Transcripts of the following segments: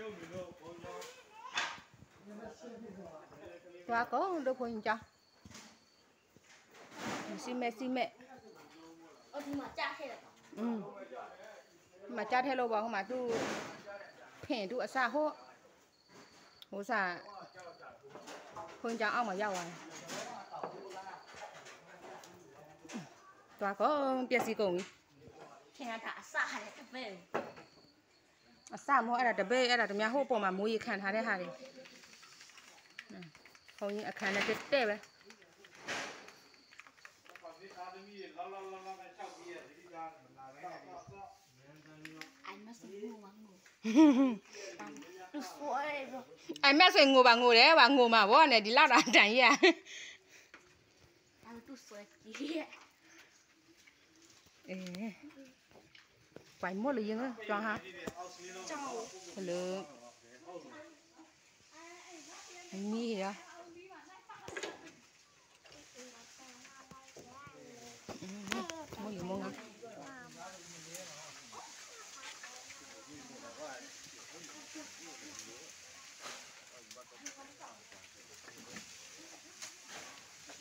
ပှၤကိးဒိဖိညကၠီ, စံမဲာ်စံမဲာ်, မၤကၢ်ထဲလိာ်ဘၣ် ဟိမၤတူၢ်, ဖဲတူၢ်အစၢ်ဟိ, ဟိစၢ်, ဖိညကၠီအီၣ်မၤယၢ်ဝဲ, ပှၤကိးပျဲၢ်စံကိးဝံၤ အစၢ်မ့ၢ် အဲၣ်ဒိးတဘ့ၣ် အဲၣ်ဒိးတမံၤ ဟိၣ်ပိာ်မး မူယခါထါဒဲးဟးဒံး, ဟိအခါန့ၣ်တဲတဲဝဲ, အမဲာ်ဆွ့ငိၣ်ဘၣ်ငိၣ်ဒဲး ပှၤငိၣ်မးဝဲန့ၣ် ဒ်လၢ်ဒီးတၢ်ယဲၢ် ပှၤမိၢ်လၢယင်း ကၠီဟါ, လၢ, မံၤဧါ, မိၢ်ယံၤမိၢ်ငါ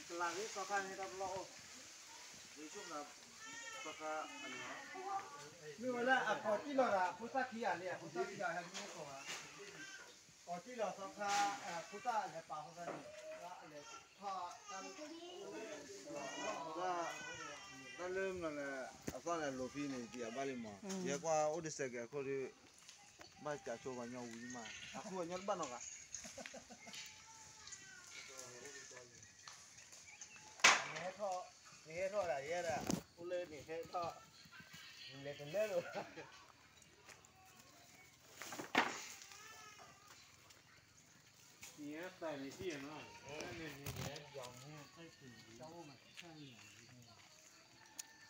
ကလၤဂ့ၤ သီခါန့ၣ် တၢ်ပလီၢ်အိၣ်, ဂ့ၤဆိၣ်နၤ, သီခါအန့ၣ်, မ့ၢ်ဝဲလၢအကိးတံၢ်လီၤဂာ် ဖိသၣ်ခံဂၤလံ ဖိသၣ်ခံဂၤဟဲမ့ၢ်ကိးဂၤ, ကိးတံၢ်လီၤသီခါ, ဖိသၣ်လဲၤပာ်ဖိသၣ်န့ၣ်, လဲၤထီၣ်, တၢ်လၢမနုၤလဲၣ်, အသီၣ်န့ၣ်အလိၤဖဲန့ၣ် ယဘၣ်လံမး, ယဲကွၢ်အိၣ်ဒံးစဲးကဲးအခိၣ်ဒီး ဘၣ်ကးဆိပှၤညီဝံၤမး, အဃိပှၤညီတဘၣ်နီတဂၤ, နဟဲထီၣ်, နဟဲထီၣ်ဒၣ်ယဲဒၣ်, အိၣ်လၢနဟဲထီၣ်, နလဲၤတလၢလိာ်,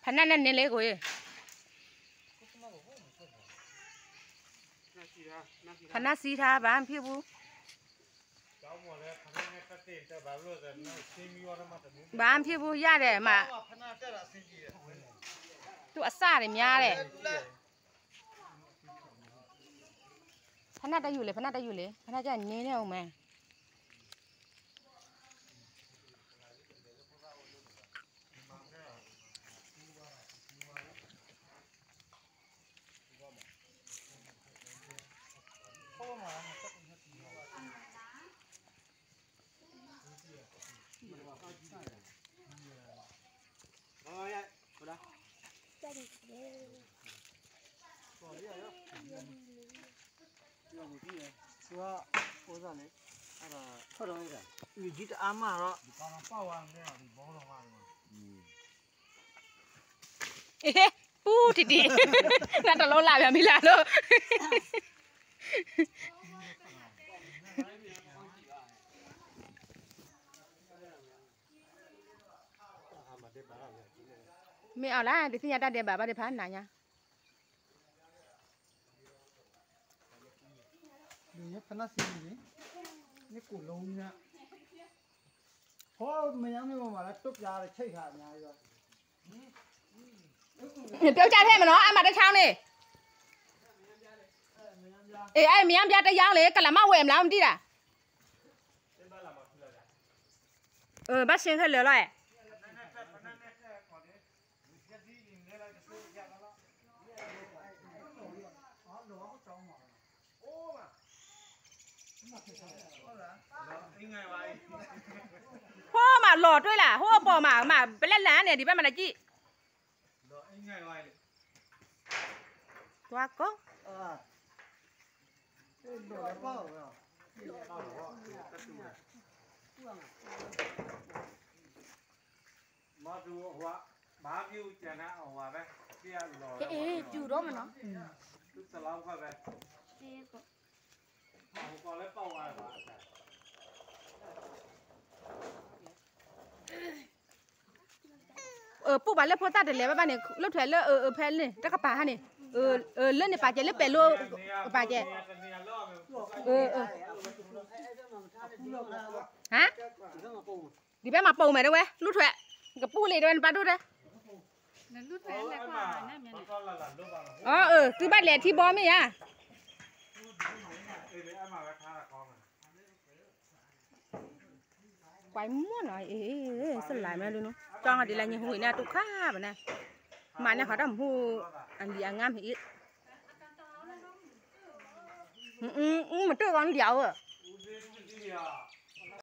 ဖနၢ်န့ၣ်န့ၣ်လၢကိးအံၤ, ဖနၢ်စံးထါ ဘၣ်မဖံးဘူး, ဘၣ်မဖံးဘူး ယၤဒီးမး, တူၢ်အစၢ်ဒီးမးဒီး ဖနၢ်တၢ်ယူၤလဲၣ် ဖနၢ်တၢ်ယူၤလဲၣ် ဖနၢ်ကန့ၢ်န့ၢ်အီၤမး ပူထံၣ်ထံၣ် နတလိလၢ်ဘၣ်မံၤလၢ်လီၤ မ့ၢ်အီၤလၢ တသ့ၣ်ညါတၢ်ဒဲးဘးဘၣ်ဒဲးဖးနၤညါ ဖနၢ်စံးန့ၣ် နကိၣ်လီၤညါ ဟိမ့ၢ်ညါမ့ၢ်မၤလၢတိၢ်ပျါလၢဆဲးခါညါ ပြောကြထဲမနော် အမတချောင်းနေ အေး အဲ မယါမယါတယောင်းလေ ကလမဝဲမလား မသိတာ เออ บ้านเชียงแค่เหลือร้อย ဟိမးလီၤတွဲလၢ ဟိအပိာ်မး မးပလဲလၢန့ၣ် ဒ်ဘၣ်မနုၤကံၣ် တွၢ်ကိး မၤတူၢ်အဝၤ မၤမံၤကနၣ်အဝၤဝဲ က့ၤအလီၤ ဟဲ တူၢ်ဒီးမနီၤ တူၢ်တလီၤခွဲးဝဲ အဝၤကီးလၢပဝၤဘၣ် အပိၢ်ဘၣ်လၢဖိသၣ်တလဲၤဘၣ်ဘၣ်န့ၣ် လိၣ်ထွဲလၢအဖဲန့ၣ် တကပၤဟါန့ၣ် လၢန့ၣ်ပာ်ကဲလၢပဲၤလိကပာ်ကဲ ဟါ ဒ်ဖဲမၤပိာ်မဲာ်တဝဲ လူၢ်ထွဲ ကပူၤလံတဝဲနပာ်ဒိၣ်တဲ အၢ သုဘၣ်လဲၤထံဘီမ့ၢ်ဧါ ဟါ ပှၤမ့ၢ်နီၤ စလၢ်မ့ၢ်လၢန ကၠီဒ်လဲၣ် ညဟူအံၤန့ၣ် တူၢ်ခါဘၣ်န့ၣ်, မၤန့ၢ်ဃီတၢ်မူ အလံၤအငါမ့ၢ်အံၤ, မ့ၢ်တၢ်ဂီၤလံၤဧၢ,